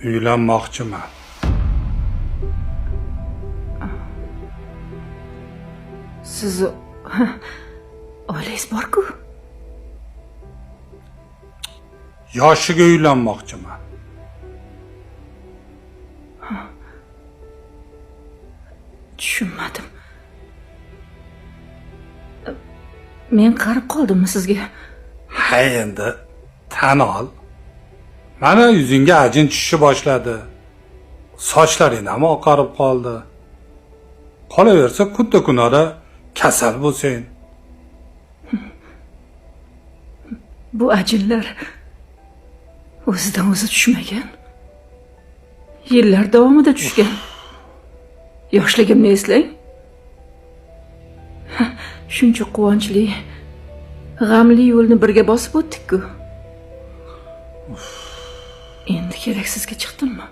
Uylanmoqchiman. Siz oilangiz bor-ku. Yoshiga uylanmoqchiman. Tushunmadim. Men qarib qoldimmi sizga? Ha endi tan ol. Mana yuzingga ajin tushishni boshladi. Sochlaring ham oqarib qoldi. Qolaversa kunda kunora kasal bo'lsang. Bu ajinlar o'zidan o'zi tushmagan. Yillar davomida tushgan. Yoshligimni eslang. Shuncha quvonchli, g'amli yo'lni birga bosib o'tdik-ku. Endi keraksizga chiqdimmi?